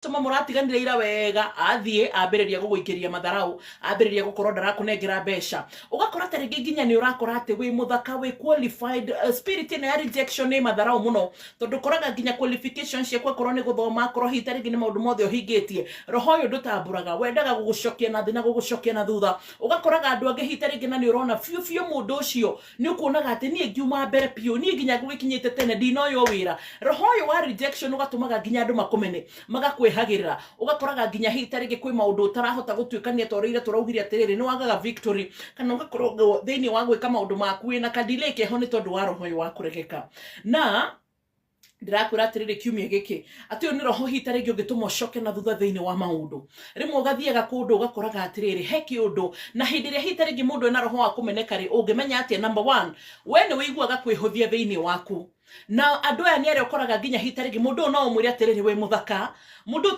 Customer mũratiganire ira wega, athiĩ ambĩrĩria gũgũikĩria matharau, ambĩrĩria gũkorwo ndarakũnengera mbeca. Ũgakora ta rĩngĩ nginya nĩ ũrakora atĩ wĩ mũthaka, wĩ qualified, spirit ĩno ya rejection nĩ matharau mũno, tondũ ũkoraga nginya qualification ciaku, akorwo nĩ gũthoma, akorwo hihi ta rĩngĩ nĩ maũndũ mothe ũhingĩtie, roho ũyũ ndũtambũraga, wendaga gũgũcokia na thĩ na gũgũcokia na thutha. Ũgakoraga andũ angĩ hihi ta rĩngĩ na nĩ ũrona biũ biũ mũndũ ũcio nĩ ũkuonaga atĩ niĩ ngiuma mbere biũ, niĩ nginya ngũgĩkinyĩte tene ndinoywo wĩra. Roho ũyũ wa rejection ũgatũmaga nginya andũ makũmene, magakwĩhagĩrĩra. Ũgakoraga nginya hihi ta rĩngĩ kwĩ maũndũ ũtarahota gũtuĩkania, twarĩire tũraugire atĩrĩrĩ, nĩ wagaga victory, kana ũgakorwo thĩinĩ wa gwĩka maũndũ maku wĩna kadelay keho nĩ tondũ wa roho ũyũ wa kũregeka. Na ndĩrakwĩra atĩrĩrĩ, kiumia gĩkĩ, atĩ ũyũ nĩ roho hihi ta rĩngĩ ũngĩtũma ũcoke na thutha thĩinĩ wa maũndũ. Rĩmwe ũgathiaga kũndũ ũgakoraga atĩrĩrĩ, he kĩũndũ, na hĩndĩ ĩrĩa hihi ta rĩngĩ mũndũ ena roho wa kũmeneka rĩ, ũngĩmenya atĩa? Number one, we nĩ wĩiguaga kwĩhũthia thĩinĩ waku, na andũ aya nĩ arĩa ũkoraga nginya hihi ta rĩngĩ mũndũ ũyũ no ũmwĩre atĩrĩrĩ, wĩ mũthaka, mũndũ ũyũ.